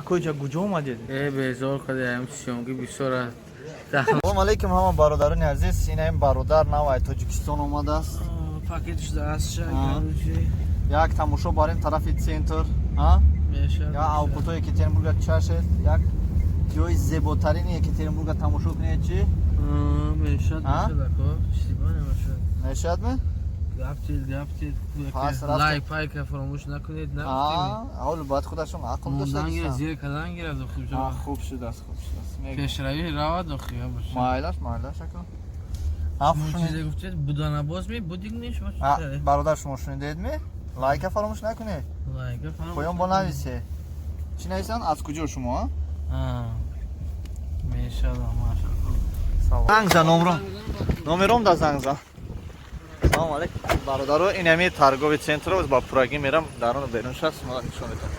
Акоҷа, куҷо омадед? Э, безор кардем, съёмки бисёр аст. Салом алейкум, ҳама бародарони азиз. Ина ин бародар нав ай Тоҷикистон омадааст. Пакет шудааст. Як тамошо барем тарафи центр, а? Мешавад. Я авқотҳои Екатеринбурга чашед, як ҷои зеботарини Екатеринбурга тамошо кунед, чӣ? Мешавад. А? Мешавад, ако чизи ба намешавад. Мешавад ме? Гаптед, гаптед. Пас рафтем. Лайк пайка фаромӯш накунед, нагуфтем. Ҳоло бояд худашон ақл дошта Мондан гирад, бошанд. зир кардан гирад, охи. А, хуб шудааст, хуб шудааст. Мегӯям. Пешравӣ равад, охи. Майлаш, майлаш, ако. Шумо чизе гуфтед, будана боз ми будик не шумо чӣ кардед? Бародар, шумо шунидед ме? Лайка фаромӯш накунед. Лайка фаромӯш Поён бо накунед. нависе. Чӣ нависанд? Аз куҷо шумо, а? А, мешавад, машалло. Занг за номром. Номером да занг за. Салом алейкум. Бародаро, ин ҳами торговый центр ба пурагӣ мерам, даруну берун шаст мо нишон метам.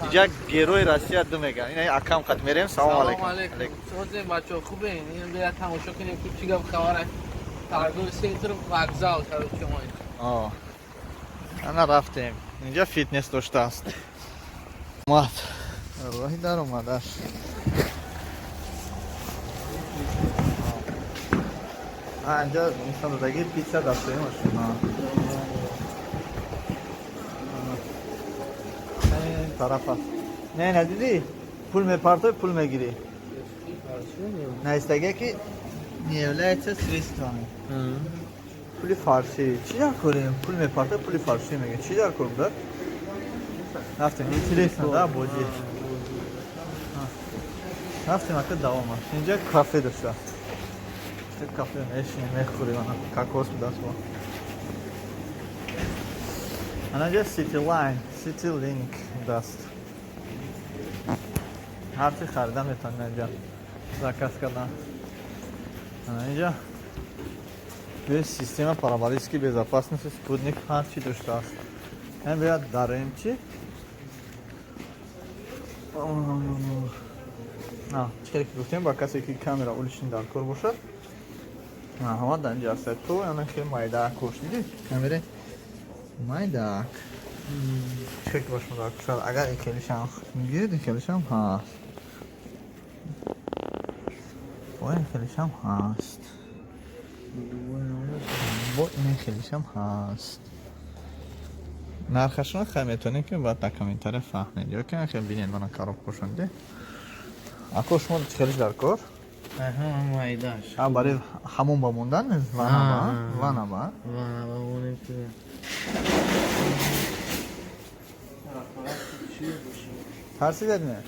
Иҷа герой Россия ду меган. Ин ҳами акам қат мерем. Салом алейкум. Алейкум. Созем, бачаҳо, хубен? Ин бира тамошо кунем, ку чӣ гап хабар аст. Торговый центр, вокзал, короче, мо. О. Ана рафтем. Инҷа фитнес доштааст. Омад. Роҳи даромадаш. А, инҷа нишон додаги пицца дастурӣ машина. Ин тараф аст. Не, надидӣ? Пул мепартой, пул мегирӣ. Навистагие ки не является средствами. Пули фарсӣ. Чӣ дар корем? Пул мепартой, пули фарсӣ мегирӣ. Чӣ дар корем, да? Рафтем. Интересно, да, бозӣ. Рафтем, ака, давом аст. Инҷа кафе доштааст. Инҷа кафе мешинем, мехӯрем, ана кокос будааст бо. Ана инҷа City Line, City Link будааст. Ҳар чи харида метавонем инҷа заказ кардан. Ана инҷа без система параболической безопасности, спутник, ҳар чи доштааст. Ин бояд дарем чи? А, чӣ хеле ки гуфтем, ба касе ки камера уличный дар кор бошад, ҳама дар инҷа аст. То ана хеле майдаак кош дидӣ? Камере майдаак. Чӣ хеле ки ба шумо дар кор шуд, агар ин хелишам гиред, ин хелишам ҳаст. Бо ин хелишам ҳаст. Бо ин хелишам ҳаст. Нархашро хай метавонем ки баъд дар комментария фаҳмед ё ки хел бинед, мана коробкошон де. Ако, шумо чӣ хелиш дар кор? Аҳа, майдаш. А, барои ҳамон ба мондан вана ба вана ба. Вана ба монем ки. Тарсидед ме?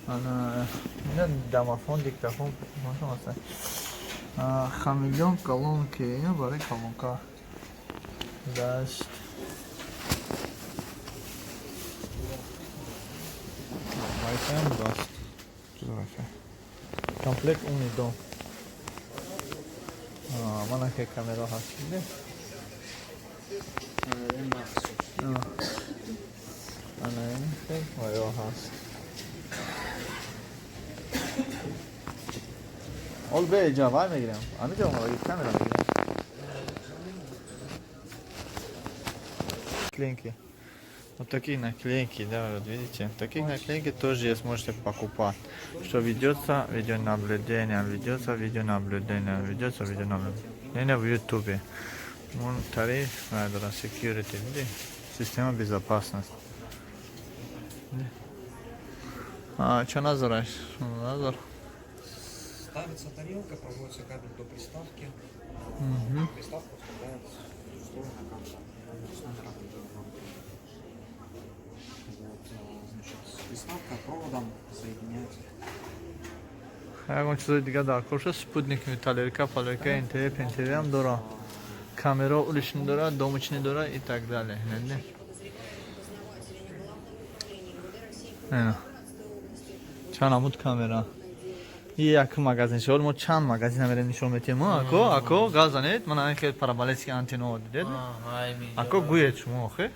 Ана ина домофон, диктофон, машон аст. Хамелеон колонки, ина барои колонка. Даст. Wi-Fi даст. Чиз Wi-Fi. Комплект умный дом. Мана ке камера ҳаст. Диде? Ана ин хел ваё ҳаст. Ол бе иҷа вай мегирем. Амиҷа омадаги камера мегирем. Наклейки. Вот такие наклейки, да, вот видите. Таких наклейки тоже есть, можете покупать. Что ведется видеонаблюдение, ведется видеонаблюдение, ведется видеонаблюдение в Ютубе. Вон тариф, да, security, видите? Система безопасности. А, что называешь? Назар. Ставится тарелка, проводится кабель до приставки. Угу. Приставка вставляет встроенная карта с номером банка. Вот, значит, приставка проводом соединяется. Ягон чизои дига дар кор шуд, спутник, тарелка, палерка, НТВ, ПНТВ ҳам дора. Камера уличный дора, домашний дора и так далее. Не? Не. Чанд намуд камера. И як магазин шуд, мо чанд магазин мерем нишон метиҳем. Ако, ако, газ занед, ман ин хел параболический антенна дидед? Ако, гӯед шумо охе?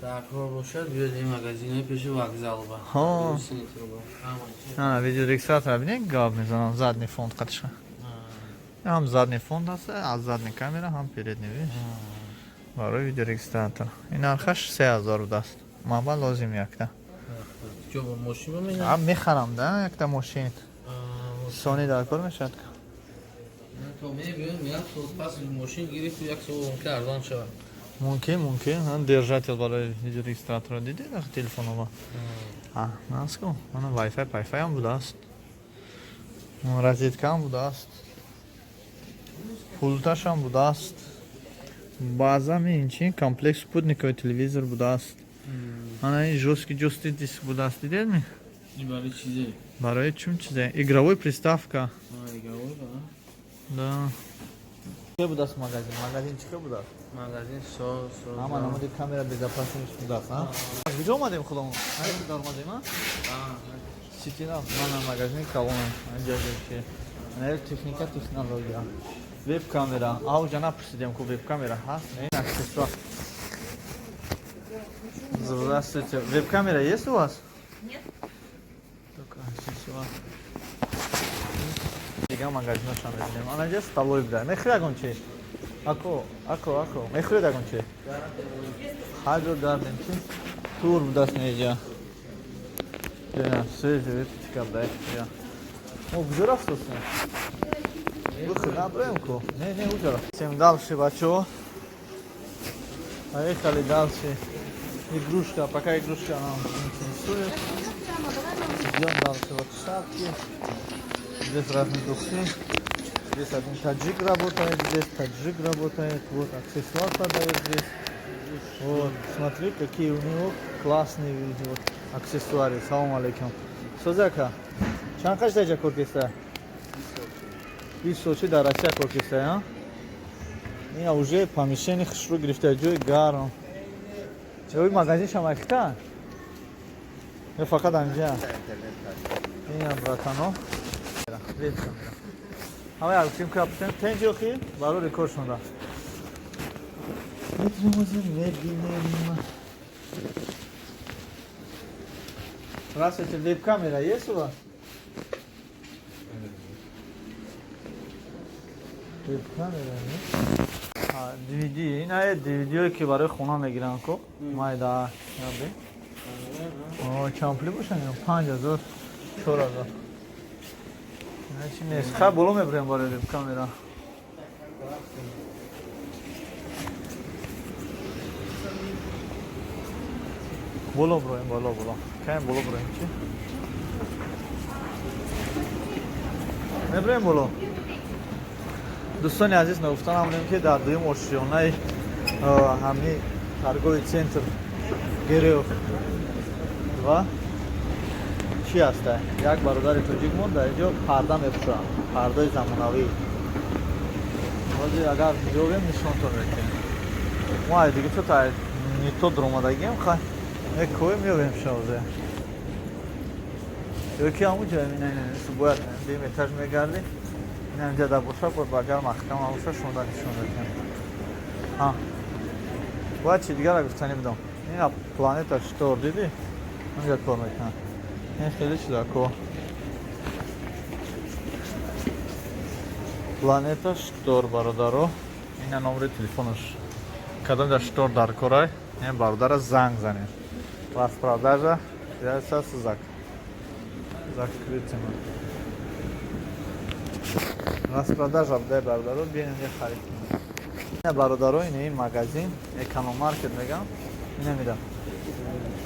Дар кор бошад, биёд ин магазинои пеши вокзал ба. Ҳо. Центр ба. Ҳама чи. Ана видеорегистратор бинед, гап мезанам, задний фонд қатиша. Ҳам задний фонд ҳаст, аз задний камера, ҳам передний, видишь? Барои видеорегистратор. Ин нархаш 3000 будааст. Маба лозим якта. Чо, мошин мемена? А мехарам да, якта мошин. Сони дар кор мешавад. То мебиём, як сол пас мошин гирифту, як сол мумкин арзон шавад. Мумкин, мумкин. Ҳа, держатель барои видеорегистратора диди дар телефонова? А, наско. Ана Wi-Fi, Wi-Fi ҳам будааст. Розетка ҳам будааст. Пулташ ҳам будааст. Баъзан ин чи комплект спутниковый телевизор будааст. Ана ин жёсткий жёсткий диск будааст, дидедми? Ин барои чизе? Барои чун чизе? Игровой приставка. А, игровой, да. Да. Чӣ будааст магазин? Магазин чӣ будааст? Магазин соз, соз. Ҳама намуди камера безопасность будааст, а? Аз куҷо омадем худамон? Ҳай дар омадем, а? Ситина, мана магазини калон. Анҷа чи? Ана техника, технология. Веб камера. Ауҷа напурсидем ку веб камера ҳаст? Не, аксессуар. Здравствуйте. Веб-камера есть у вас? Нет. Только аксессуар. Дига магазиношам мебинем. Ана ҷа столовый буда. Мехӯред ягон чи? Ако, ако, ако. Мехӯред ягон чи? Ҳаҷо гардем чи? Тур будаст неҷа. Ҷа, свежий выпечка буда. Ҷа. Мо куҷо рафтосем? Выход наброем ку? Не, не, уҷа рафтем. Дальше, бачо. Поехали дальше. Игрушка, пока игрушка нам не интересует. Идем дальше. Вот шапки. Здесь разные духи. Здесь один таджик работает, здесь таджик работает. Вот аксессуар продает здесь. Вот, смотри, какие у него классные, вот, аксессуары. Салам алейкум. Созака, чанд қаш даҷа кор кеста? 20 сол чи дар Россия кор кеста, а? Ина уже помещение хушрӯ гирифта, ҷои гарм. Ҷои магазин шамайхта? Ё фақат анҷа? Ина братано. Веб-камера. Ҳама як каптен тенҷохи барои рекорд шунда. Метримозим, мебинем. Здравствуйте, веб-камера есть у вас? Веб-камера нет? А, DVD, ина DVD ки барои хона мегиранд ку. Майда, яби. О, чанд пули бошанд? 5000, 4000. Ина чи нест. Хай боло мебурем барои веб-камера. Боло броем, боло, боло. Кайм боло броем чи? Меброем боло. Дӯстони азиз, нагуфта намонем, ки дар дуюм ошёнаи ҳами торговый центр Героев 2 чӣ ҳаста? Як бародари тоҷикмон дар инҷо парда мепӯшад, пардаи замонавӣ. Ҳозир агар ёбем, нишонтон мекунем. Мо ай дига чо та не то дуромадагием, хай мекоем, меёбем шозе. Ё ки ҳамун ҷоем, ина бояд дуюм этаж мегардӣ. Ина инҷа да боша, бояд агар маҳкам набоша, шумо нишон мекунем. А бояд чи дигара гуфтанӣ будам. Ина Планета Штор дидӣ? Онҷа кор мекунад. Ин хеле чизако. Планета Штор, бародаро. Ина номери телефонаш. Кадом дар штор дар корай, ин бародара занг занед. Распродажа с закрытым. Распродажа буда, бародаро, биён инҷа харид кунед. Ина бародаро, ина ин магазин, Экономаркет мегам, ина мира.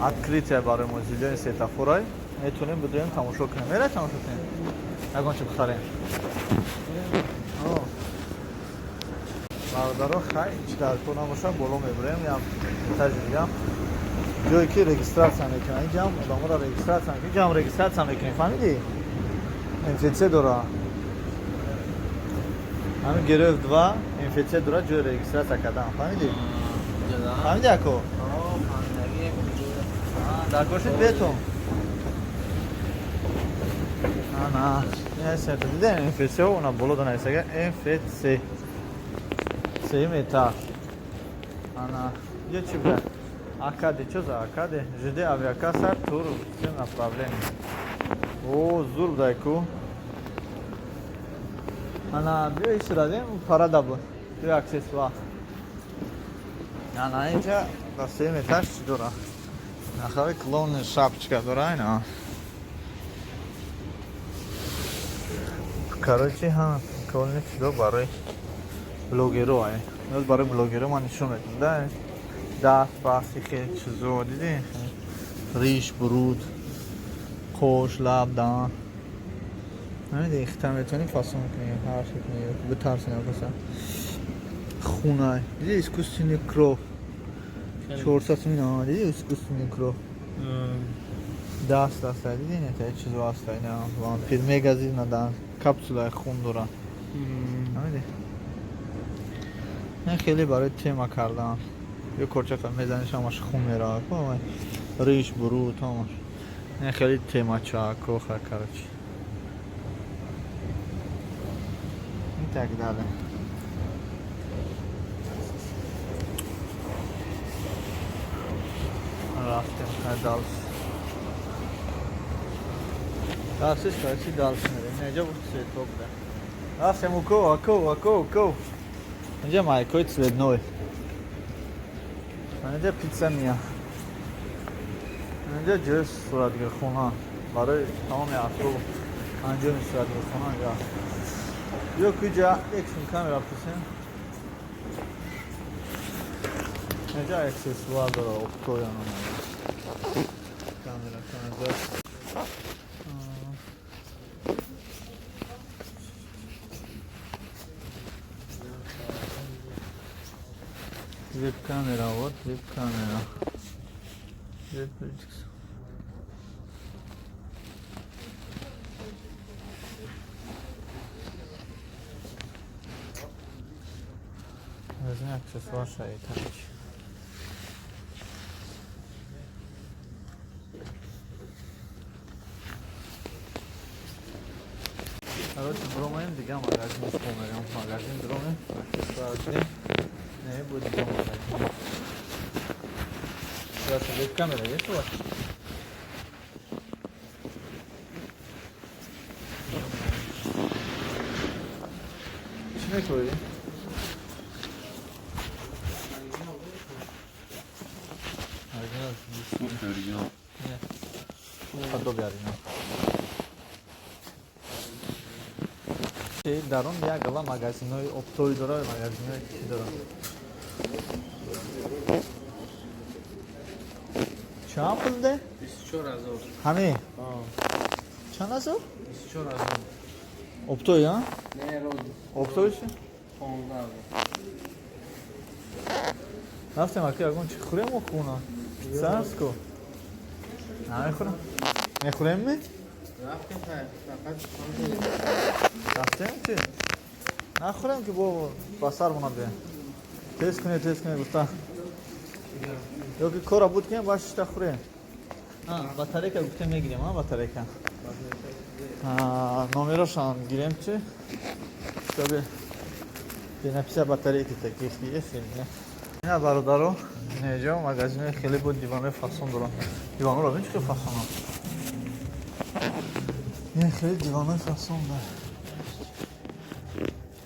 Открытие барои мо зилёни светофорай. Метавонем бидоем тамошо кунем. Мерай тамошо кунем. Ягон чи бихарем. Бародаро, хай чи дар кор набоша, боло мебурем, ям этажи дигам. Ҷое ки регистрация мекунанд. Инҷам одаморо регистрация мекунанд. Инҷам регистрация мекунем, фаҳмидӣ? МФЦ дора. Ҳамин Героев 2 МФЦ дора, ҷои регистрация кардан, фаҳмидӣ? Фаҳмидӣ, ако? Дар кор шуд бетон. Ана, ин дидем МФЦ, она боло да нависага МФЦ. Сеюм этаж. Ана, ё чи буда? Акаде, чё за Акаде? ЖД авиакасса, тур все направления. О, зур будай ку. Ана, биё исирадем, парада буд. Биё аксессуар. Ана инҷа дар сеюм этаж чӣ дора? Нахали клоуни шапочка дора ина. Короче, ҳама прикольный чизо барои блогеро ай. Боз барои блогеро ман нишон медам, да? Даст, паси, хел чизо, диди? Риш, буруд, қош, лаб, даҳан. Намеди, ихта метавонӣ фасон кунӣ, ҳар чӣ кунӣ, битарсонӣ каса. Хунай. Диди, искусственный кровь. 400 сум ина, диди, искусственный кровь. Даст аста, диди, не та чизо аста, ина, вампир мегазид на даст. Капсулаи хун дора. Намеди? Не хеле барои тема кардан. Ё корчака мезаниш, ҳамаш хун меравад. Риш, буруд, ҳамаш. Не хеле темача, коха, короче. И так далее. Рафтем дальше. Дальше, короче, дальше мерем. Инҷа буд цветок буда. Рафтем уко, ако, ако, уко. Инҷа майкои цветной. Инҷа пицца мия. Инҷа ҷои суратгирхона. Барои тамоми асбоб анҷоми суратгирхона инҷа. Ё куҷа экшн камера писем. Инҷа аксессуар дора, оптоя камера, камера. Веб-камера, вот веб-камера. Веб-ключик. Возьми аксессуар шаи, короче. Короче, бромаем, дига магазин спомерем. Магазин дромем, аксессуар дем. Не, будет дига магазин. Сейчас веб-камера есть у вас? Чӣ мекунӣ? Оригинал. Оригинал. Подобие оригинал. Дар он як гала магазинҳои оптовӣ дора, магазинҳои чӣ дора. Чанд пул де? 24 000. Ҳамин? Чанд ҳазор? 24 000. Оптовӣ, а? Не, роз. Оптовӣ чи? 15 000. Рафтем, ака, ягон чӣ хӯрем о хона? Пицца аст ку? Намехӯрем? Мехӯрем ми? Рафтем, фақат. Рафтем чи? Нахӯрем ки бо ба сармона бием. Тез кунед, тез кунед гуфта. Ё ки кора буд кунем, баъд шишта хӯрем. Батарейка гуфтем мегирем, а батарейка. Номерошам гирем чи? Чтобы написать батарейки таких есть или нет. Ина бародаро, инҷо магазинои хеле буд, диванои фасон дорам. Диванро бин, чӣ фасонам. Ин хеле диванои фасон дор.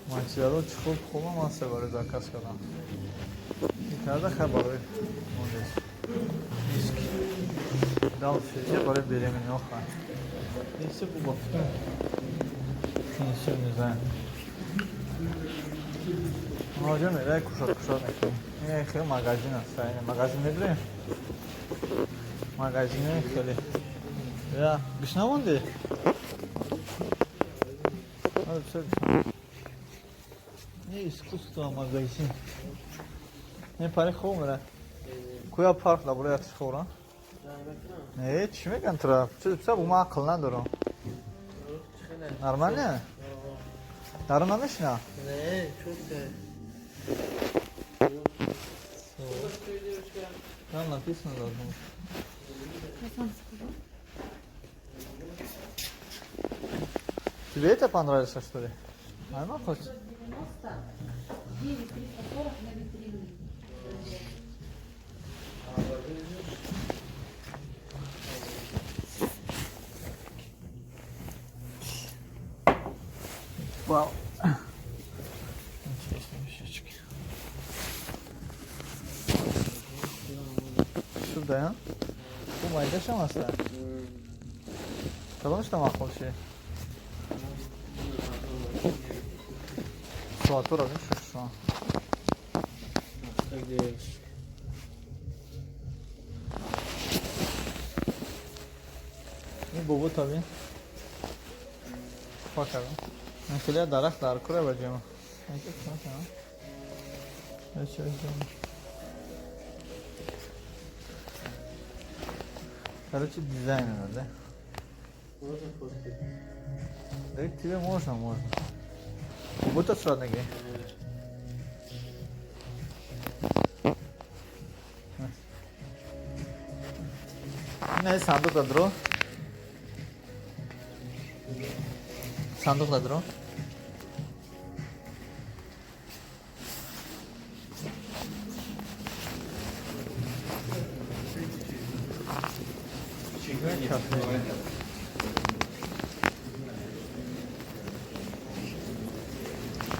Материало чӣ хуб хубам аст барои заказ кардам. Ин карда хай барои мондес. Диски. Дальше ҷа барои беременных хай. Ин се бу бафтум. Ин не знаю. Ҳоҷа мерай кушод кушод мекунем. Ин хеле магазин аст. Ин магазин медурем. Магазинои хеле. Я, гӯш намонди? Всё. Не искусство магазин. Не пари хоб мера. Куя парк да барои атиш хӯрам? Не, чӣ меган тура? Чиз писа бу ман ақл надорам. Нормально? Дарун намешина? Не, чӯте. Там написано должно быть. Я сам скажу. Тебе это понравится, что ли? Нормально хочешь? 99 340 на витрине. Вау. Интересные вещички. Сюда, а? Бу майдашам аста. Кадомашта маъқул ши? Соатура бин шо. Ин бобо бин. Пак кардам. Ин хеле дарахт дар кура ба ҷома. Короче, дизайн надо, да? Да, тебе можно, можно. Будто сразу ноги. Не, сандуқ дадро. Сандуқ дадро.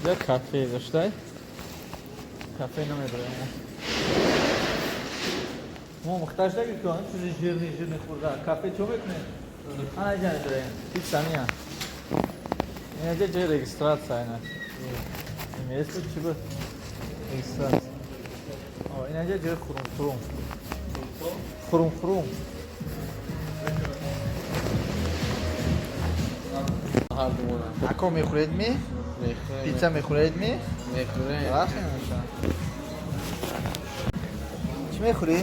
Як кафе доштай? Кафе намедорем. Мо мухтаҷ нагир ки он чизи жирный жирный хӯрда. Кафе чо мекунем? Ана ҷа медорем. Пицца мия. Ина ҷа ҷои регистрация ина. Место чӣ буд? Регистрация. О, ина ҷа ҷои хурум хурум. Хурум хурум. Ако мехӯред ми? Пицца мехӯред ми? Мехӯрем. Рахт намеша. Чӣ мехӯрӣ?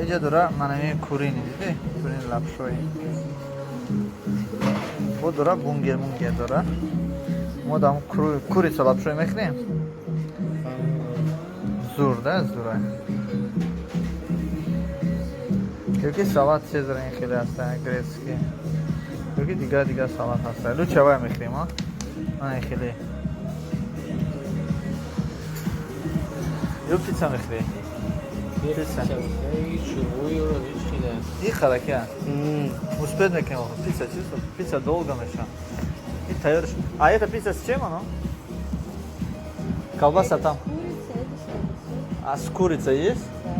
Инҷа дора манами курини диди? Курини лапшои. Бо дора бунгер мунгер дора. Мо дам курица лапшои мехӯрем. Зур, да, зура. Ёки салат Сезар ин хеле ҳастанд грецкий. Ёки дигар дигар салат ҳастанд. Лучше вай мехӯрем, а? Ана ин хеле. Ё пицца мехӯрӣ? Пицца. И харака. Успеть мекунем. Пицца чисто. Пицца долго меша. И тайёр. А это пицца с чем оно? Колбаса там. Курица, это с колбасой. А с курицей есть? Да.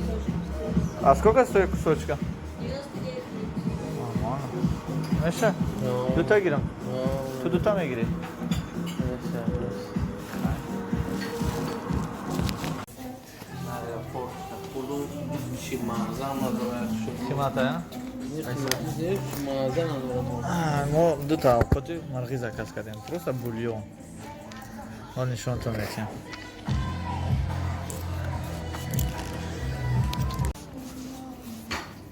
Кусочком с курицей. А сколько стоит кусочка? 99 рублей. Нормально. Меша? Дута гирам. Ту дута мегирӣ? Қимата, мо дута овқоти марғӣ заказ кардем. Просто бульон. Ҳол нишонтон метиҳам.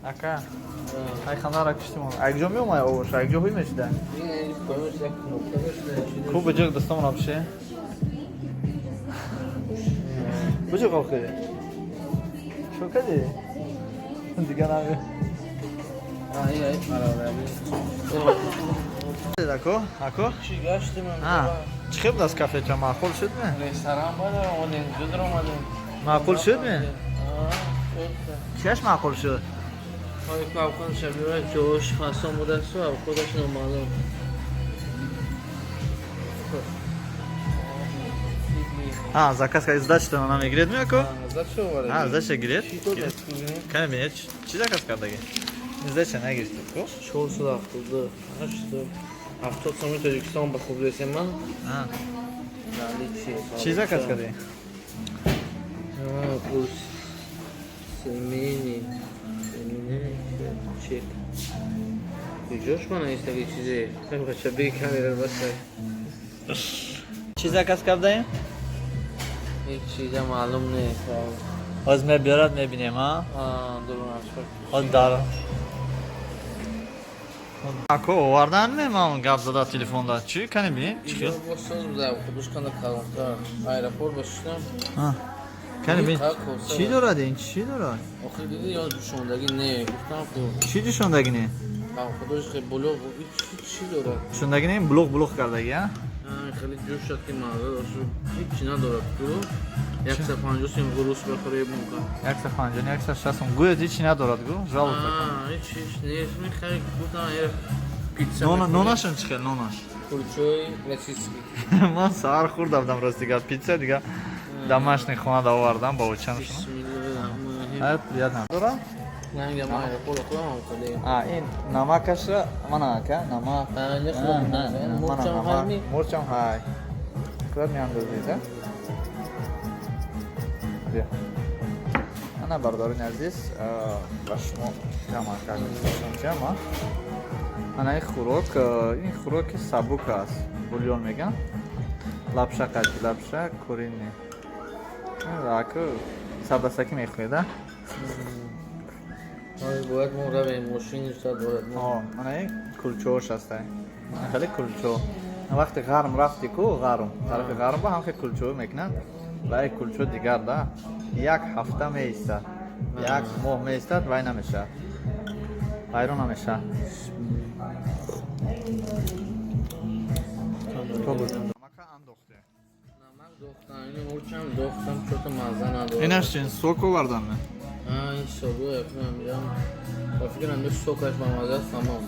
Ака, ай ханара киштимон. Акҷо меомай овош, акҷо ҳуй мешида. Ку биҷиқ дастом рабше. Биҷиқ охи. Чо кардӣ? Дига наме. Ако, ако? Чӣ гаштем? Чӣ хел буд аз кафеча? Маъқул шуд ме? Ресторан бада омадем, зуд омадем. Маъқул шуд ме? Чиаш маъқул шуд? Ҷош фасон будасту худаш номаълум. А, заказ кардӣ, сдача намегиред ми ако? Сдача овард. А, сдача гиред? Кане бинед, чӣ заказ кардаги? Сдача нагирифт ко? 472 70 сомони Тоҷикистон ба хуб ресем ман. Чӣ заказ кардӣ? Семени. Чек. Куҷош ман истаги чизе? Бача би камера басай. Чӣ заказ кардаем? Ҳеҷ чиза маълум нест. Ҳоз мебиёрад мебинем, а? Ҳоз дар Ако овардан ме ман гап зада телефонда. Чӣ кани бин? Чӣ хел? Аэропорт бошидам. Кани бин. Чӣ дорад ин? Чӣ дорад? Охир диди ё ҷӯшондагӣ не, гуфтам ку. Чӣ ҷӯшондагӣ не? Худош хе булуғ чӣ дорад? Ҷӯшондагӣ не, булуғ булуғ кардагӣ, а? Хеле ҷӯш шуд ки мазза дошт. Ҳеҷ надорад ку. 150 сум рус бихӯри мумкин. 150, 160 сум. Гӯё ҳеҷ надорад гу? Жалоб Ҳеҷ ҳеҷ нест. Мехоҳӣ гуфтам пицца. Нонашон чӣ хел нонаш? Кулчои российский. Ман саҳар хӯрда будам, рости гап, питса дига домашний хона овардам ба очам шумо. Приятно. Дора? А, ин намакаша, мана ака, намак. Мурчам ҳай. Мурчам ҳай. Худат меандозед, а? Бия. Ана, бародарони азиз, ба шумо камака ҷама. Ана ин хӯрок, ин хӯроки сабук аст. Бульон меган. Лапша қати, лапша куриный. Аку сабасакӣ мехӯред, а? Бояд мо равем, мошин шуд бояд мо. Ана ин кулчош ҳастай. Хеле кулчо. Вақти ғарм рафти ку, ғарм. Тарафи ғарм ба ҳам хел кулчо мекунанд. Ва ин кулчо дигар да. Як ҳафта меистад. Як моҳ меистад, вай намешавад. Вайрон намешавад. То буд. Намака андохте. Намак дохтам, ини мурчам дохтам, чото маза надорад. Инаш чин сок овардан? Ин соду якам ба фикрам ду сокаш ба маза аст, тамом.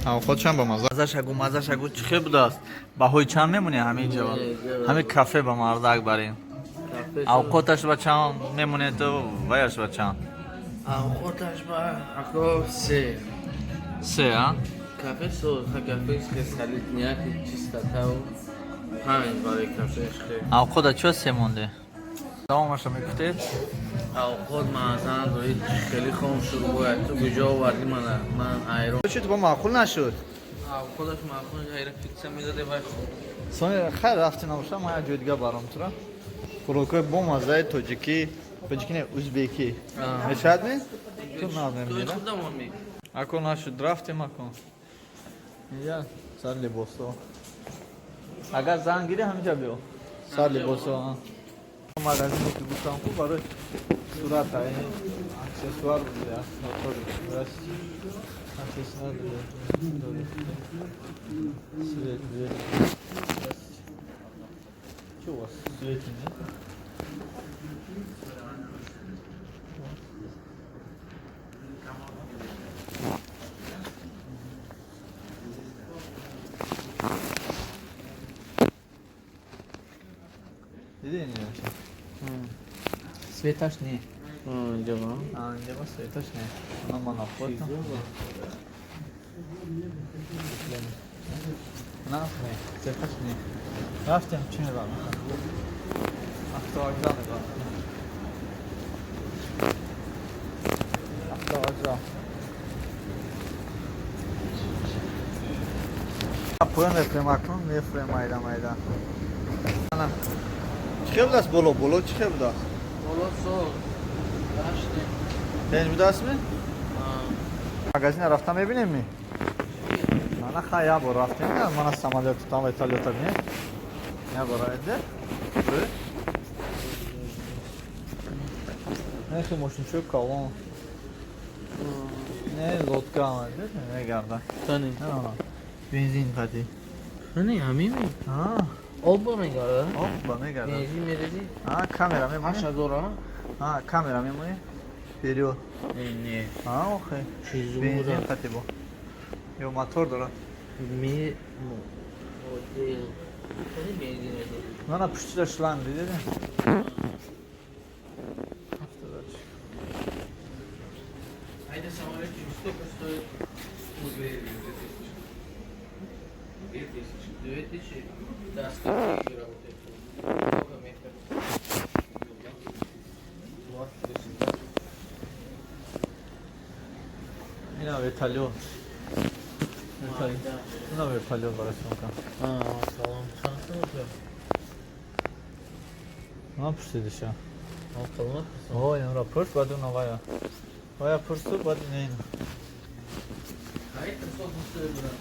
Овқотшам ба маза. Мазашагу, мазашагу чӣ хел будааст? Баҳои чанд мемонӣ ҳамин ҷо? Ҳамин кафе ба мардак барем. Овқоташ ба чанд мемонед ту, ваяш ба чанд? Овқоташ ба ако се. Се, а? Кафе со, кафе хе солидняк, чистота панҷ барои кафе хе. Овқота чо се монде? Давомаша мегуфтед? Овқот маза надорад, хеле хом шуд, бояд ту куҷо овардӣ мана? Ман айрон. Чӣ ту маъқул нашуд? Овқоташ маъқул, айра питса медоде вай хуб. Сони хайр рафти набоша, ман як ҷои дига баром тура. Хӯрокҳои бомаззаи тоҷикӣ, тоҷикӣ не, узбекӣ. Мешавад ми? Ту намемира. Ако нашуд, рафтем ако. Инҷа сар либосо. Агар занг гирӣ ҳаминҷа биё. Сар либосо. Магазине ки гуфтам ку барои сурата, аксессуар буда, аксессуар буда. Свет, свет. Что у вас света нет? Диди инҷа? Светаш не. Инҷа ба? Инҷа ба светаш не. Ама на фото. На, не, светаш не. Рафтем, чӣ мебарам? Автовокзал мебарам. Автовокзал. Поён мефурем, акнун мефурем майда майда. Ана. Чӣ хел будааст боло? Боло чӣ хел будааст? Боло сол. Даштем. Тенҷ будааст ми? Магазина рафта мебинем ми? Мана хай як бор рафтем, мана самолёт там вертолёта бинем. Як бор айде. Не хи мошинчои калон. Не лодка омаде, мегарда. Тани. Бензин қати. Не, ҳамин ми? Об ба мегарда? Об ба мегарда. Бензин мерези? Камера мемонӣ? 8000, а? Камера мемонӣ? Вперёд. Не. Охе. Бензин қати бо. Ё мотор дорад? Ми модел. Бензин мерези. Мана пуштида шланг дидед? Айда самолёт сколько стоит? 2000. 2000? Да, сколько работает? Сколько метров? 20. Ина вертолёт. Ина вертолёт барои сумка. Салом. Чанд сум? Ман пурсидиша. Салом. О, инро пурс, баъд уна вая. Вая пурсу, баъд ина ина. А это сколько стоит, брат?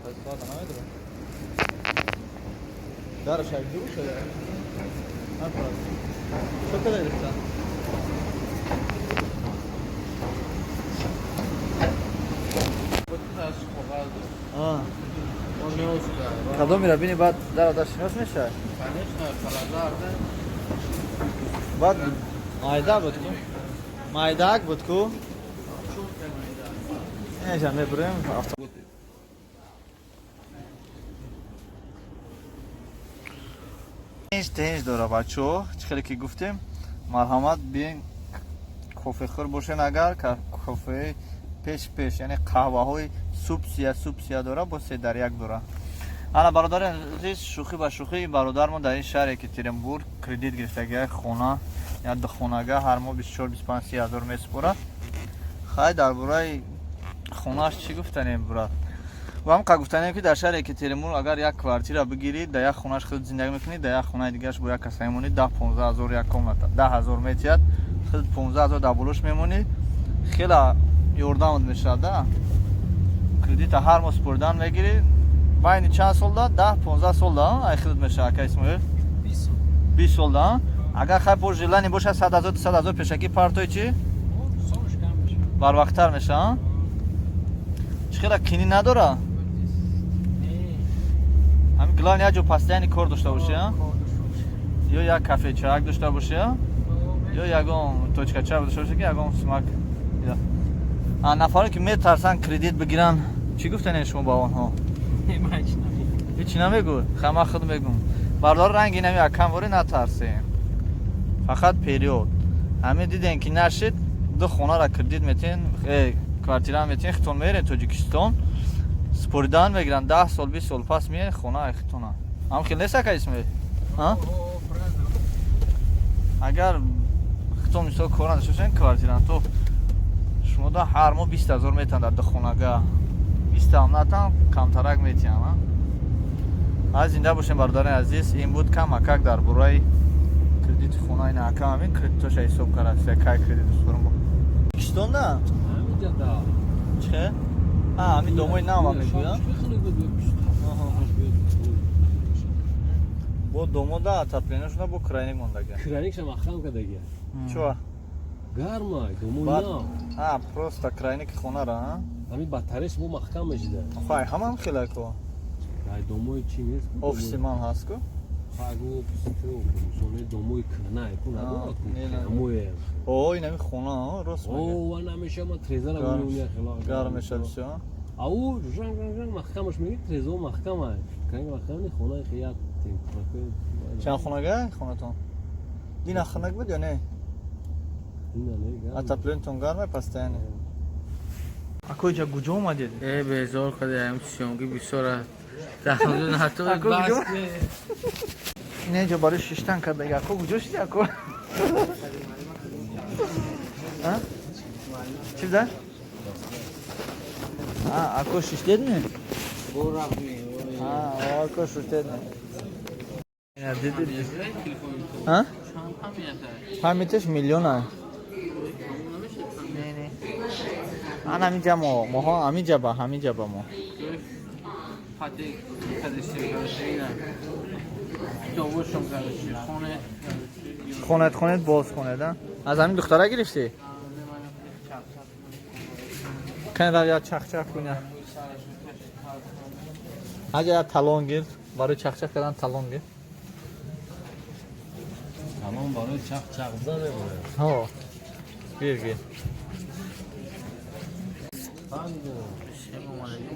Соата намедорам. Дараш як ҷур шуда. Чо када гирифта? Кадомира бини, баъд дара дар шинос мешавад? Баъд майда буд ку, майдаак буд ку. Инҷа мебурем. Тинҷ тинҷ дора, бачаҳо. Чӣ хеле ки гуфтем, марҳамат, биен, кофехӯр бошен агар, кофеи пеш пеш, яъне қаҳваҳои субсия субсия дора, бо се дар як дора. Ана, бародари азиз, шӯхӣ ба шӯхӣ, бародармо дар ин шаҳр Екатеринбург кредит гирифтаги, як хона, як духонага, ҳар моҳ 24, 25, 30 ҳазор месупорад. Хай, дар бораи хонааш чӣ гуфтанем, брат? Ва ҳам гуфтанем, ки дар шаҳри Екатеринбург агар як квартира бигирӣ, дар як хонааш худ зиндагӣ мекунӣ, дар як хонаи дигараш бо як каса мемонӣ, 10, 15 ҳазор як комната, 10 ҳазор метиҳад, худ 15 ҳазор дар болош мемонӣ, хела ёрдамат мешавад да. Кредита ҳар моҳ супоридан мегирӣ, байни чанд сол да, 10, 15 сол да, ай худат мешавад, ака Исмоил? 20 сол да. Агар хай по желание бошад, 100 ҳазор, 100 ҳазор пешакӣ партои, чӣ барвақттар мешавад. Чӣ хела кинӣ надора? Ҳамин главное, як ҷо постоянный кор дошта бошӣ, ё як кафечаак дошта бошӣ, ё ягон точкача дошта бошӣ, ки ягон сумак. Нафаре ки метарсанд кредит бигиранд, чӣ гуфтанед шумо ба онҳо? Ҳечи намегӯ? Хама худ мегӯм, бардор, ранги нами акам ворӣ натарсем, фақат период ҳамин дидем, ки нашид, ду хонара кредит метиҳен, квартира метиҳен, хитон мерен Тоҷикистон, споридан мегиранд, 10 сол, 20 сол пас меян, хона хитона. Ҳам хел нест, ака Исмоил? Агар хитон мисол кор надошта бошен, квартиранту шумо да ҳар моҳ 20 ҳазор метиҳанд дар духонага, бистам натан, камтарак метиҳам. Аз зинда бошем, бародари азиз. Ин буд камакак дар бораи кредити хона. Ина ака ҳамин кредитоша ҳисоб кард, кай кредит супорам Покистон да. Че ҳамин домои нава мегӯянд, бо домо да отопление шуда, бо крайник мондага. Краникша маҳкам кардагия. Чуа? Гармай, домои нав. А, просто крайники хонара? Ҳамин батареяш бо маҳкам мешида. Хай, ҳамам хелако. Ай, домои чӣ нест? Офиси ман ҳаст ку. Хайгу, офиси домои кӯҳна ку надорад ку. Домои. О, инами хона, рост мегӯ. О, ва намеша, ма трезара меоня хела. Гарм меша бисёр. А ӯ жанг жанг жанг маҳкамаш меги, трезо маҳкам ай. Крайник маҳкам не, хонаи хият. Чанд хонага хонатон? Дина хунак буд ё не? Отоплениятон гарме постоянно? Ако, иҷа куҷо омадед? Э, безор кадаям, съёмки бисёр аст. Ако, куҷо? Не, иҷо барои шиштан кардаги. Ако, куҷо шиди, ако? Чӣ буда? Ако, шиштед ме? Ако, шиштед ме? Диди? Памяташ миллиона. Не, не. Ана ҳаминҷа мо, моҳо ҳаминҷа ба, ҳаминҷа ба мо. Пати кадеши, короче, ина. Китобошон, короче, хоне. Хонед, хонед, боз хонед, а? Аз ҳамин духтара гирифтӣ? Кани рав, як чахчах куня. Ҳаҷа як талон гир, барои чахчах кардан талон гир. Талон барои чах-чах зан мебояд. Ҳо. Гир, гир.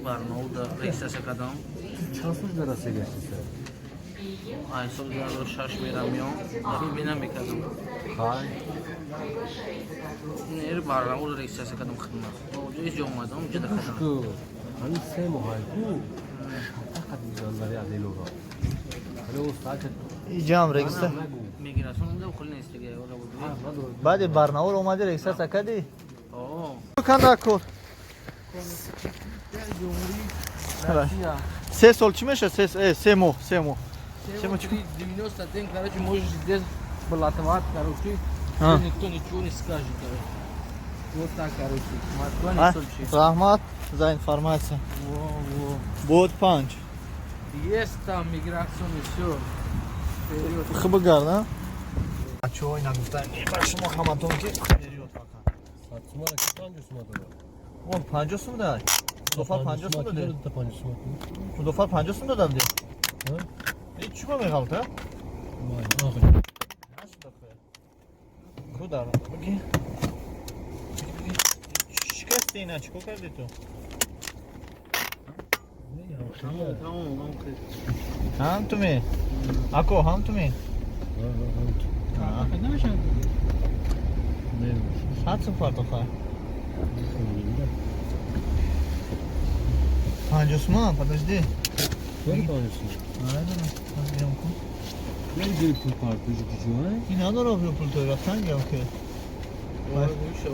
Барноуда регистрация кардам. Чанд сол дар Россия гаштиса? Ай, соли 2006 мерам, меом, бина мекардам. Хай. Нер барноуда регистрация кардам хидмат. Ҳеҷ ҷо омадам, ҷида кардам. Ку ҳамин 3 моҳ ай ку фақат мизандари аделора. Ҳали о саата Иҷам регистра. Миграцион омада, хули нест дига, ола буд. Баъди Барнаул омадӣ, регистрация кардӣ? О. Канда кор. 3 сол чӣ мешавад? 3 моҳ, 3 моҳ. 3 моҳ чӣ? 90 день, короче, можешь здесь блатовать, короче, А. никто ничего не скажет, короче. Вот так, короче. Москва А? не Сочи. Раҳмат. За информация. Во, во. Будет панч. Есть там миграционный, все. Вперед. Хуб гарда. Бачаҳо, ина гуфтам ба шумо ҳаматон, ки вперёд фақат. 100 сумара ки 50 сума дорад. Он 50 сум дад. Мудофар 50 сум даде. Та 50 сума. Мудофар 50 сум додам де. Ҳа? Э, чӣ ба меғалта? Вай, охи. Кудар. Бигӣ. Шикасти ина, чӣ кор кардӣ ту? Тамом, тамом, ҳам хел. Ҳам ту ме? Ако, ҳам ту ме? Кадом шанд? 100 сум партоха. 50 сума, подожди. Чор 50 сума. Намедонам. Кун. Намедонӣ пул партоҷи киҷо? Ин надора пул той рафтан гам ки. Вой, гӯшо.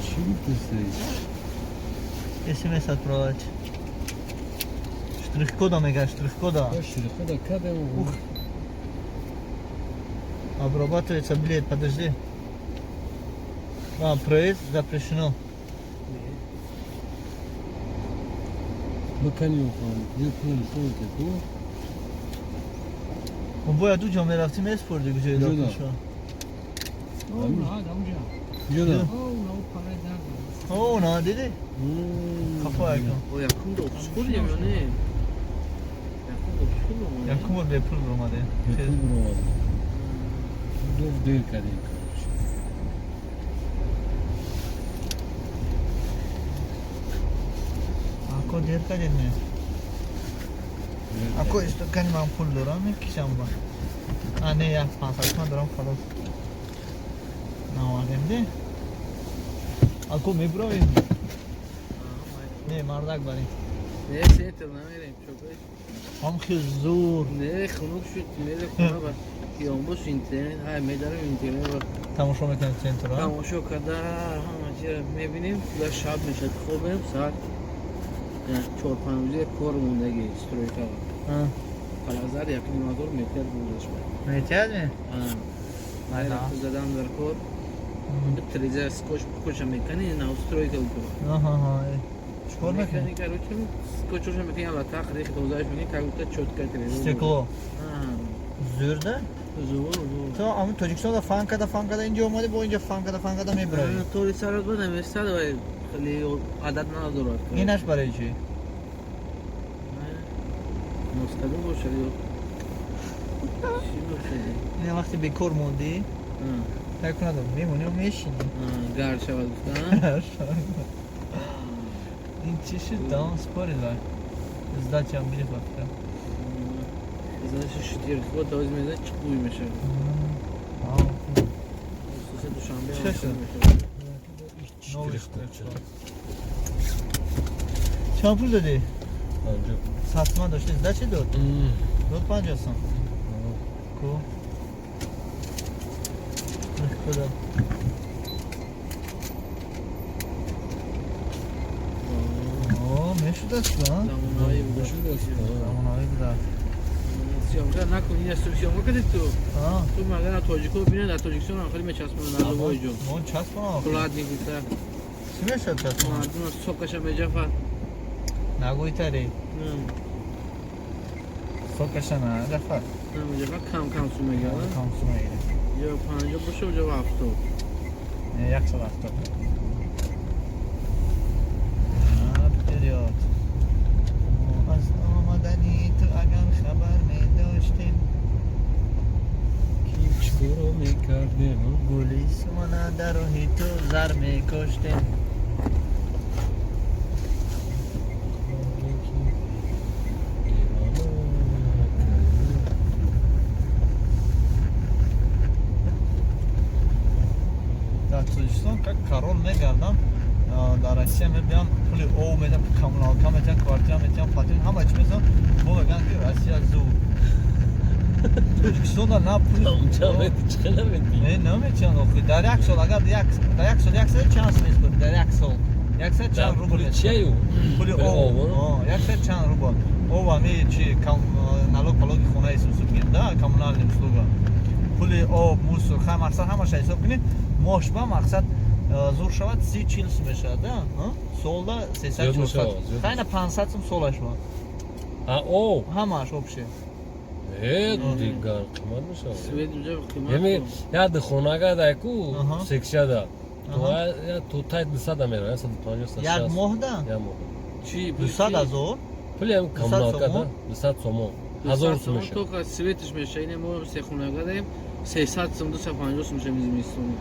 Чӣ гуфтастай? СМС отправить. Штрих-кода мега, штрих-кода. Штрих-кода кадем. Ух. Обрабатывается билет, подожди. А, проезд запрещено. Бикани хон, ё пул нишон ке ку. Мо бояд уҷо мерафтим, меспурди куҷои Куҷо да? дохилшо. О, на, да уҷа. Куҷо да? О, на, парай дар. О, на, диди? Хафа якам. О, якум до обскурдем ё не? Якум обскурдем. Якум бор бепул биромадем. Бепул биромадем. Дов дер кардем, короче. Ако, дер кардем не? Ако, истокани ман пул дорам, мекишам ба. А, не, як 500 суман дорам, халос. Наовардем де? Ако, мебуравем? Не, мардак барем. Не, центр намерем, чокой. Ҳам хел зур. Не, хунук шуд, мере хона ба. Киёмбош интернет, ҳай медарем интернет ба. Тамошо мекунем центрро. Тамошо карда, ҳама чизро мебинем, дар шаб мешад, хобем, соат 4-5 рӯзи кор мондаги стройкава. Қалазар 1,5 ҳазор метр бурдаш. Метиҳад ме? Майра задан дар кор. Треза скотч коча мекани на стройка ку. Аҳа, чӣ кор мекунӣ? Мекани, короче, скотчоша мекани, латақ рех тозааш мекани, как будто чётко треза. Стекло. Зӯр да? Зур, зур. То ами Тоҷикистонда фан када, фан када, инҷо омадӣ, бо инҷо фан када, фан када мебуравӣ. Тори сарат ба намесад ва хеле адат надорад. Инаш барои чӣ? Носкаду бошад ё чӣ бошад? Ина вақте бекор мондӣ, як надор, мемонӣ ва мешинӣ. Гар шавад гуфта. Ин чӣ шуд? Давом спорид вай. Сдачаам гирифт ба фикрам. Значит, штрих-код тавоз мезанад, чӣ қӯй мешавад. Хусусан Душанбе Чӣ шуд? мешавад. Новый штрих-код. Чанд пул додӣ? 50. 100 суман дошти, сдачи дод? Дод 50 сум. Ку? Штрих-кода. О, мешудааст, а? Замонави буда. Замонави будааст. Съёмка накун, ина съёмка кардӣ ту. А? Ту магар тоҷико бинед, дар Тоҷикистон ҳам хеле мечаспонанд дар любой ҷо. Мо часпонам. Платник гуфта. Чӣ мешуд часпонам? Мардум сокаша меҷафад. Нагӯйтаре. Сокаша наҷафад. Меҷафад, кам кам сум мегирад. Кам сум мегирад. Ё 50 боша, ё 70. Не, 170. Вперёд. Мо аз омадани ту агар хабар медоштем, Ки чикоро мекардем? гули сумана дар роҳи ту зар мекоштем. Дар Тоҷикистон как король мегардам, дар Россия мебиям, пули ов медиҳам, коммуналка метиҳам, квартира метиҳам, патент, ҳама чӣ метиҳам, бо мегӯянд, ки Россия зур. Тоҷикистонда на пули Чӣ наметӣ? Не, наметиҳанд охи. Дар як сол, агар дар як сол як сол чанд сум меспорӣ? Дар як сол Яксад чанд рубл чию? Пули об. Яксад чанд рубл. Об ами чи налог палоги хона ҳисоб кунем, да, коммунальный услуга. Пули об, мусор, хай мақсад ҳамаша ҳисоб кунем. Моҳ ба мақсад зур шавад 30-40 сум мешавад, да? Солда 300-400. Хайна 500 сум солаш ба. А об? Ҳамааш общий. Дигар қимат мешавад. Свет унҷа қимат. Яъне як хонага дай ку сексияда. То тай 200 мера, 150. Як моҳда? Як моҳ. Чи? 200 ҳазор? Пули ҳам коммуналка да, 200 сомон. 1000 сум мешавад. Тока светиш мешавад. Ине мо се хонага даем 300 сум, 250 сум мешавад зимистони.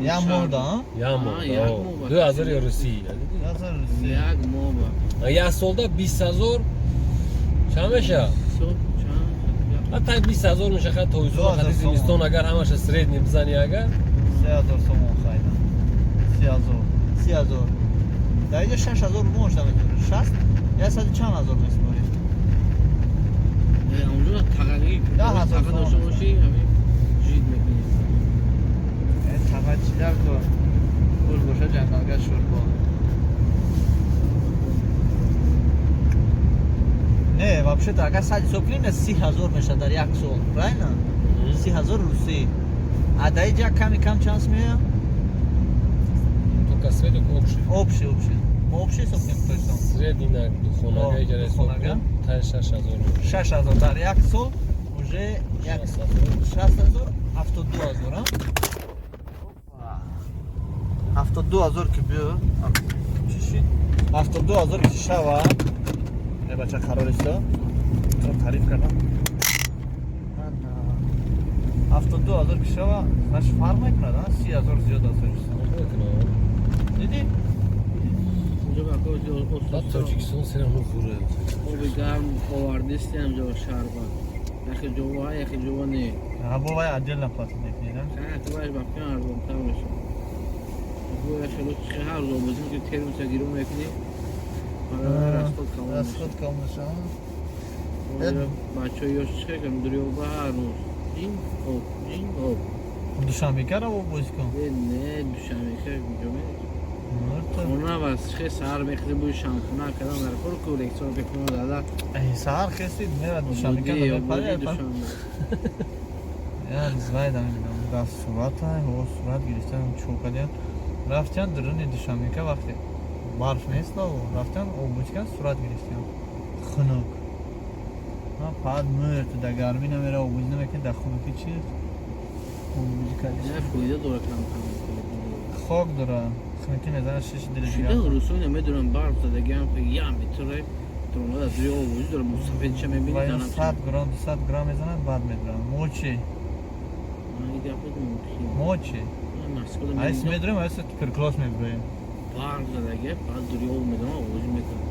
Як моҳда? Як моҳ. 2000 русӣ. 2000 русӣ. Як моҳ. Як солда 20000 чанд мешавад? Ҳатто 20000 мешавад то хати зимистон агар ҳамаша средний бизани агар 3000 сомон хайда. 3000. 3000. Дар инҷа 6000 моҳ наметавонӣ. 60 100 чанд ҳазор месупорӣ? Онҷо тағаги 10000 таға дошта бошӣ, ҳамин жид мекунӣ. Таға чӣ дар кор? Пул боша ҷангалга шӯрбо. Не, вообще-то агар сад ҳисоб кунем, 30000 мешавад дар як сол, правильно? 30000 русӣ. А дар инҷа ками кам чанд меояд? Только средний общий. Общий, общий. Мо общий ҳисоб кунем тоҷикистон. Средний на духонага иҷара ҳисоб кунем, тай 6000. 6000 дар як сол уже як 60000, 72000, а? 72000 ки биё, чӣ шид? 72000 ки шава. Э бача қарор исто. Тариф кардам. 72000 ки шава, наш фарқ мекунад, а? 30000 зиёд аст тоҷикистон. Дидӣ? Тоҷикистон серамно зуре. Оби гарм овардисти ҳамҷо шаҳрба. Яхе ҷова, яхе ҷова не. Ҳа, бо вай отдельно платить мекунӣ, да? Ҳа, ту вайш ба фикр арзонтар мешавад. Бо яхе ло чи ҳар рӯз обозим ки термоса гирон мекунӣ. Расход калон. Расход калон мешавад. Бачаҳои ёш чи кардам дурёба ҳар рӯз. Ин об, ин об. Душанбекара об бозӣ кун? Не, душанбека куҷо мерӣ? Хона бас хе саҳар мехезӣ бӯи шампуна кардам дар кор ку лексион бекуно дада. Саҳар хестид мера душанбека мепари. Я звайда мебинам даст сурата, ҳо сурат гирифтан чо кардян. Рафтян дуруни душанбека вақте барф нест рафтян обучкан сурат гирифтян. Хунук. Пад мӯр ту дар гармӣ намера обуҷ намекунӣ дар хунукӣ чи? Обуҷ кардӣ. Не фоида дора кам кам. Хок дора. Хунукӣ мезанад шиш дили дигар. Шида русо намедонам барф задагиам ям метуре. Тромада зури обуҷ дора мусафедша мебинӣ занам. 100 грамм 200 грамм мезанад баъд медурам. Мо чи? Мо чи? Айс медурем, айс туберкулоз мебурем. Барф задагиам баъд дури об медонам обуҷ мекунам.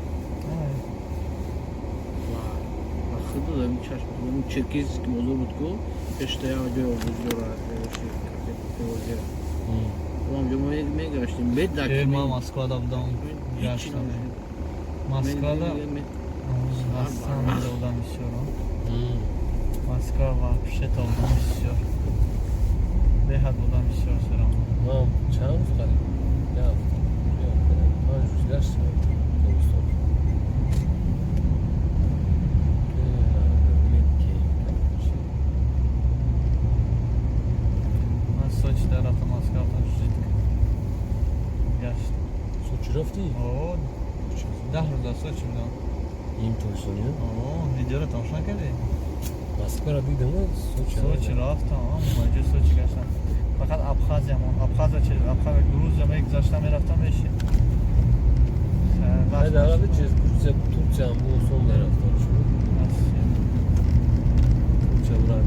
Худо дар чашм черкиз бозор буд ку пешта як ҷой обуҷ дорад кафе бозир. Ҳамҷо мо мегаштем бед дар Ман Москвада будам гаштам. Москвада одам бисёр. Москва вообще-то одам бисёр. Беҳад одам бисёр серам. Ман чанд рӯз қариб? Як ҳафта. 5 рӯз гаштем. Тобистон. Ман Сочи дар рафтам, Москва рафтам, житка. Гашт. Сочи рафтӣ? О, 10 рӯз дар Сочи будам. Им тобистони? О, видеоро тамошо накардӣ? Москваро дидам, Сочи. Сочи рафтам, маҷо Сочи гаштам. Фақат Абхазия мон, Абхазия через Абхазия, Грузия мегузаштам, мерафтам меши. Дар через Грузия, Турция ҳам бо осон мерафтам. Турция бурам.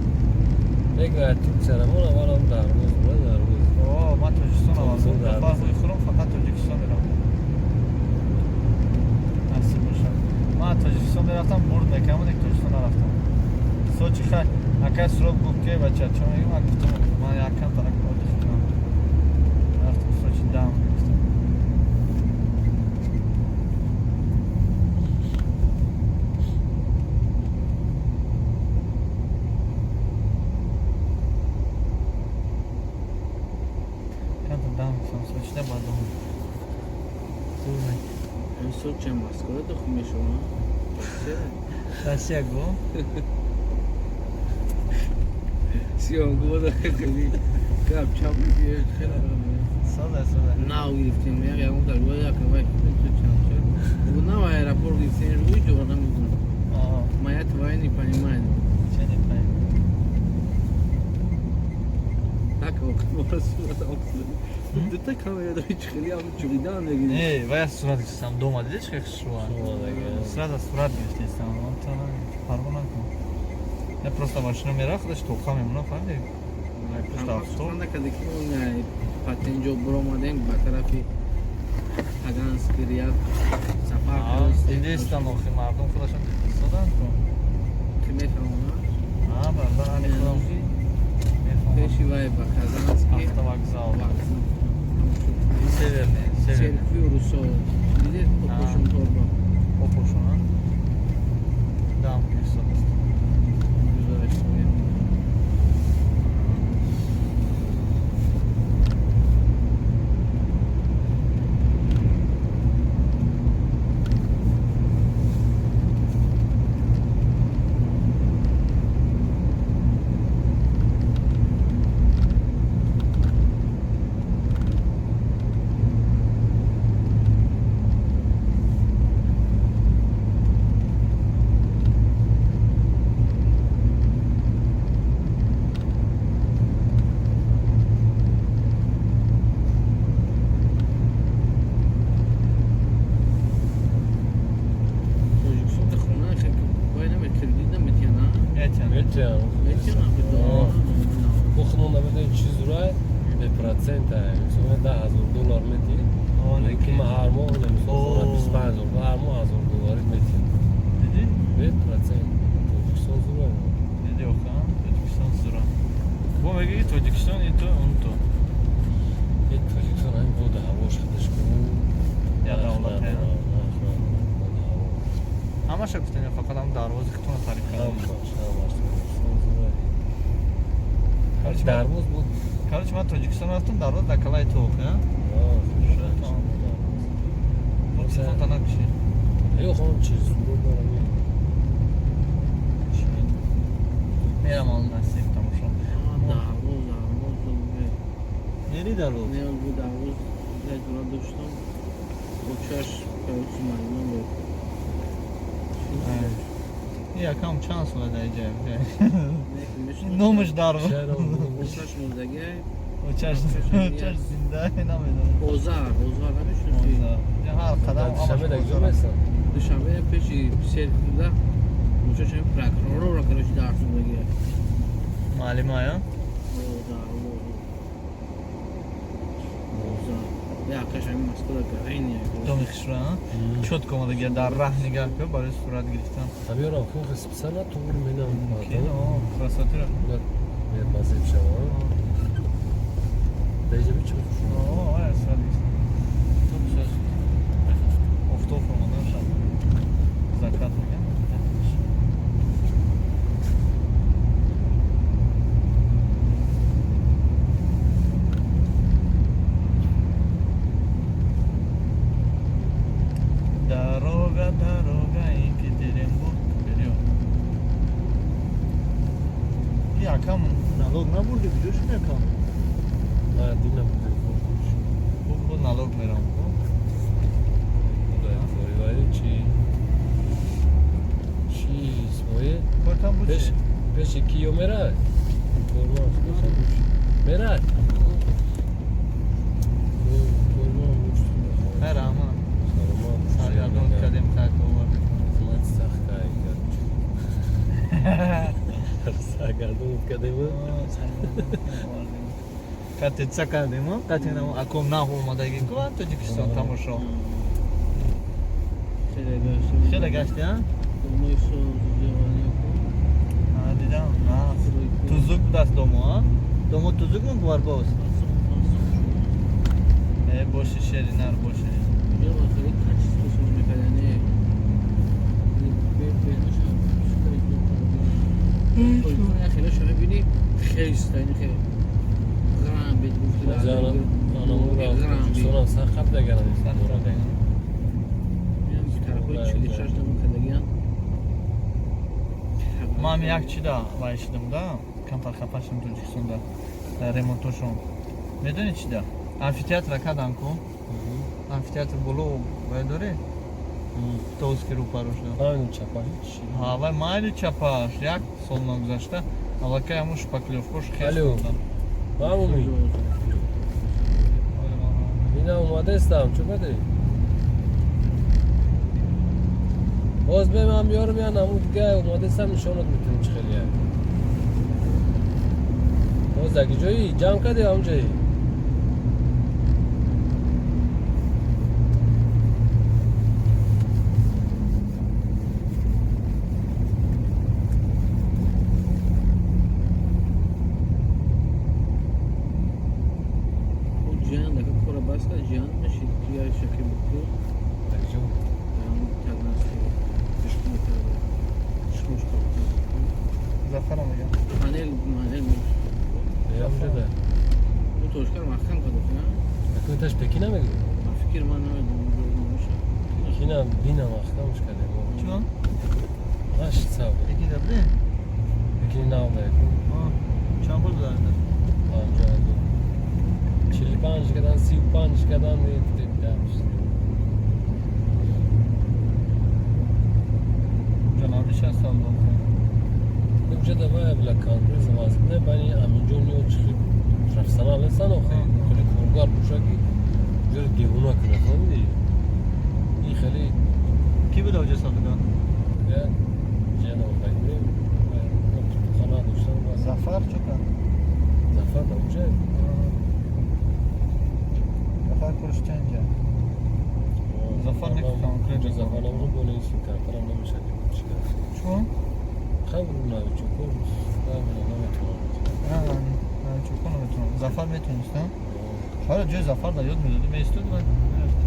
Мегӯяд Турция рамон аввалам дар рӯз, дар рӯз. О, ман Тоҷикистон аввал. Фарқ хӯрам фақат Тоҷикистон мерам. Насиб бошад. Ман Тоҷикистон мерафтам, бурд мекардам, лекин Тоҷикистон нарафтам. Сочи хай, акай суроб гуфт ки бача, чо мегӯям, ман гуфтам, ман якам тарак отдых кунам. Рафтам Сочи дам гирифтам. Камтар дам гирифтам Сочида, баъд дом. Сочи Москва дохил мешавад. Россия го? Сиём го хеле гап чап хеле Сода сода. Нав гирифтем, як ягон дар гӯя як вай чап чап. Нав аэропорт гирифтем, рӯи ҷо намедонам. Моя твоя не понимает. Че не понимает? Так вот, дута камера дори хеле ам чуридан мегирӣ. Не, вай сурат гирифтам дома, дидиш как шуа? Сразу сурат гирифтам, он то парво накун. Я просто машина мера худаш тоқа мемона, фаҳмидӣ? Просто авто. Каде ки патенҷо буромадем ба тарафи Таганский ряд сафар кардем. Дидистам охи мардум худашон дидистоданд ку. Ки мефаҳмонад? А, бардар ани худам мефаҳмам. Пеши вай ба Казанский автовокзал. Северный, северный. Церкви русо. Дидед опошон торба. Опошон, а? Да, гирифтодааст. Гузаштем. Бепроцента, мисол $10,000 мети, ки ма ҳар моҳ, мисол $25,000, ҳар моҳ $1,000 мети. Диди? Бепроцент. Тоҷикистон зура. Диди оха, Тоҷикистон зура. Бо мегӯи Тоҷикистон и то, он то. Э Тоҷикистон ҳамин боду ҳавош худаш ку. Я давлат. Ҳамаша гуфтем, фақат ҳам дарвози худтонро таъриф кардем. Ҳамаш, ҳамаш Тоҷикистон зура. Дарвоз буд. Короче, ман Тоҷикистон рафтам, дарвоз дар калаи то охи, а? Телефонта накуши. Ё хонам чиз зуро дорам. Мерам он насиб тамошо. Дарвоз, дарвоз. Нери дарвоз? Не, бу дарвоз як дура доштам. Очаш короче маълум буд. Якам чанд сола дар иҷа? Номаш дарвоз. Очаш мурдагай. Очаш зинда намедонам. Озар, озар намешносӣ? Ҳар қадам Душанбе дар куҷо местам? Душанбе пеши серкда очаш ҳам прокурорро короче дарс мурдагай. Муаллимая? Дарвоз. Озар. Якаш ҳамин Москва гарени. Доми хушро, а? Чётко омадагия дар раҳ нигаҳ кун барои сурат гирифтан. Ҳамёрам хун специально туғри менам. Мумкин, о, красотура. Мазеб шава. Даҷа бичи хуш. О, ая сурат гирифтан. Тут сейчас офтоб омадан шаб. Закат меган. Дорога, дорога, Екатеринбург, вперед. Якам налог набурди, куҷо шуд якам? На, динам Бу налог мерам. Чи чи Исмоил? Кортам буд чи? Пеши киё мерад? Корман мерад? Корман буд. Хайр, раҳмат. Саргардон кардем, хайр овардем. Хизмати сахт саргардон кардем. Кате ца кардем, кате аком нав омадаги ку Тоҷикистон тамошо. Хеле гашти, а? Дидам, тузук будаст домо, а? Домо тузук мо гуварбоз? Э, боши шери нар боши. Тарафҳои 46 намо кардагиан. Ман як чида вай шидам да, камтар хафа шидам Тоҷикистонда ремонтошон. Медонӣ чида? Амфитеатра кадан ку? Амфитеатр боло вай доре? Тоски рӯпаро шуда. Фаҳмидам, чапаш чӣ? Ҳа, вай майли чапаш як сол нагузашта аллакай ҳамун шпаклёвкош хес Алло. шудан. Маъмуми. Ина омадаистам, чӯ кардӣ? Боз бе ман биёрам я намуд дига омадаистам, нишонат метавонам чӣ хеле як. Боз даги ҷои ҷамъ кардӣ ҳамҷои? Ҷиан дака кора бас кард, ҷиан мешид, я шаки буд ку. Даги ҷо? Тагнасти ишқ мекард. Ишқмош. Зафарам мегам. Панел манел. Ҳамҷо да. Ӯ тошкар маҳкам кард, на? Акун таш пекина мегӯ? Ман фикр ман намедонам, намеша. Пекина бина маҳкамш кардем. Чун? Ҳашт сав. Пекин да бре? Пекини нав да якун. Чанд пул бударда? 50,000. 45 кардан, 35 кардан, Ҷаноби 60 сол дод. Уҷа давай била конкуренция вазбне бани Аминҷон ё чихи профессионал нестан охи, хеле коргар боша ки уҷаро девона кунад, фаҳмидӣ? Ин хеле. Ки буда уҷа содаган? Як ҷиянам баимем хона доштан. Зафар чо кард? Зафар да уҷа. Зафар корш чанҷа? Зафар не конкретно. Зафар намро боле камтарам намешад чӣ кард. Чун? Хабр навичоко наметавонам. Навичоко наметавонам. Зафар метавонист, а? Ҳара ҷои Зафар да ёд медодӣ, меистоди ва мерафт.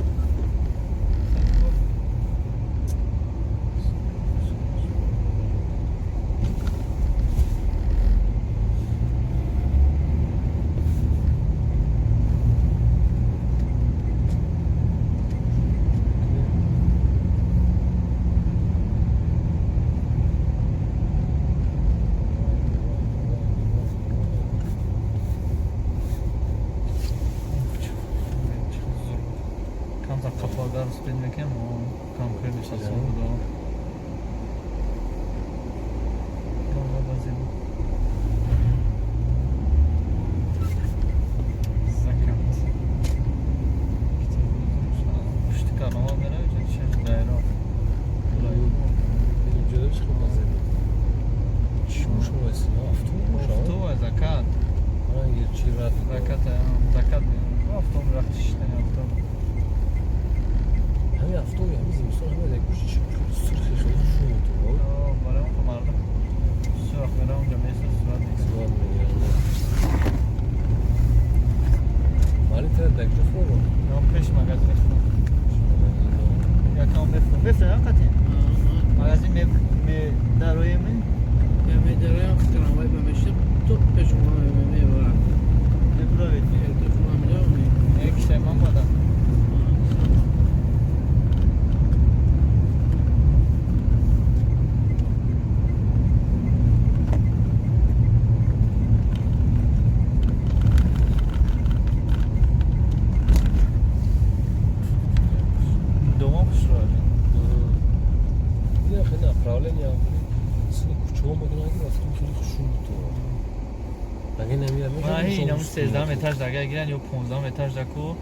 Камтар қафлагар спид мекунем, конкретно шасон буда. Гамбабази буд. Закат. Пушти карнавал мерави, чӣ дайро. Ҷода чӣ базе буд? Чӣ мушо автобус? Автобус закат. Чи рад? Закат, закат. Автобус вақти шиштани автобус. Ҳамин автобус ҳамин зимистон ҳама як гӯши чӣ сурхи хеле хушрӯ метавон. Барои он мардум сурх мераванд, онҷа месад, сурат мегирад. Сурат мегирад. Мали тара дар куҷо хӯрд? Пеш магазин хӯрд. Якам мефурӯхт. Мефурӯхт қати? Магазин ме дароем? Медароем, трамвай ба мешид, то пеш мебарад. Мебуравед? Як киштаи ман бада. Дома хушроад. Я хеле направление сини кӯчаҳо мекунад, ки вақти хеле хушрӯ ту. Аге намеяд. Инам 13 этаж дага гиран ё 15 этаж даку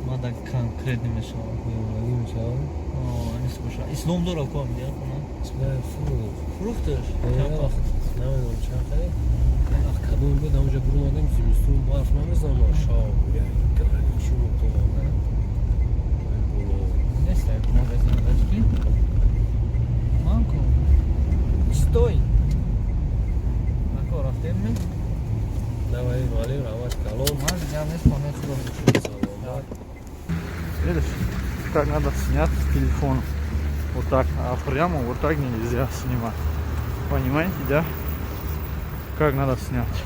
ман да конкрет намешавам. Аге мешавам. Анис боша. Ислом дора ку ам дия хона. Фурӯхт. Фурӯхташ? Намедонам чанд хеле. Вақт кадом буд, ҳамонҷо бурумадем, зимистон барф намезанам, шав. Гарми шумо то. Нест як магазин дашки? Ман ку. Стой. Ако рафтем ми? Давай, муаллим, раҳмат калом. Ман дигар нест, хонаи худо. Саломат. Видишь, как надо снять с телефона. Вот так, а прямо вот так нельзя снимать. Понимаете, да? Как надо снять.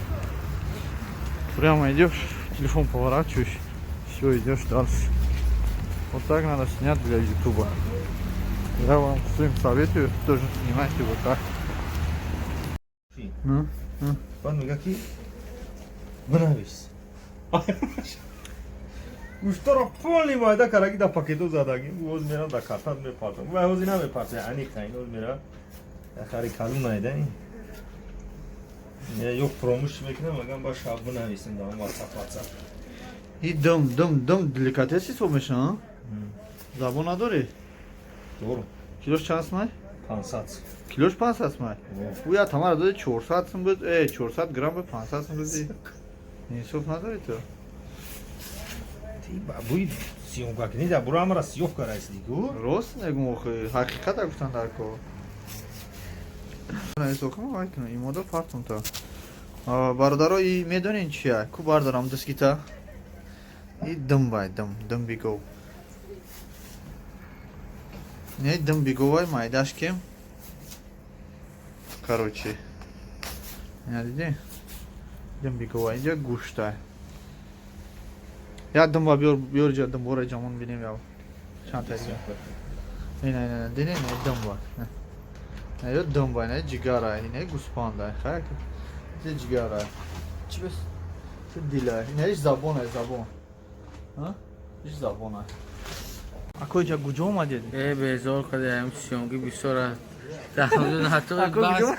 Прямо идешь, телефон поворачиваешь, все, идешь дальше. Вот так надо снять для ютуба. Я вам всем советую, тоже снимайте вот так. Ну, Баъд мега, ки бинавис. Гӯштаро полный майда караги, да пакето задаги. Оз мерам, да картат мепартам. Вай ҳози намепарта, аниқа ин оз мера хари калун найда. Ё фуромӯш мекунам, магам ба шаб бинависем да WhatsApp. И дум, дум, дум деликатес ҳисоб меша, а? Забон надорӣ? Дорум. Килош чанд сумай? 500. Килош 500 сумай? Ӯ я тамара доди, 400 сум буд, 400 грамм буд, 500 сум буди. Инсоф надорӣ ту? Буи съёмка кунӣ, да буро ҳамара сиёф карайси ку. Рост мегум охи, ҳақиқата гуфтан дар кор. Имода партумта. Бародаро, и медонен чия? Ку бардорам дискита? И дымбай, дым, дымби гов. Не, дымби говай майдаш кем? Короче. Я диди? Дымби говай, инҷа гӯштай. Я дымба биёр, биёр ҷа дымбора ҷамон бинем яв. Чанд та дига. Ина, ина, дини, не дымба. Не, ё дымба, не ҷигара, не гӯспанда. Хай, ки ҷигара. Чӣ бес? Чӣ дила? Ина иш забон, забон. Ҳа? Иш забон. Ако, иҷа куҷо омадед? Безор кадаем, съёмки бисёр аст. Ако, Бас. куҷо?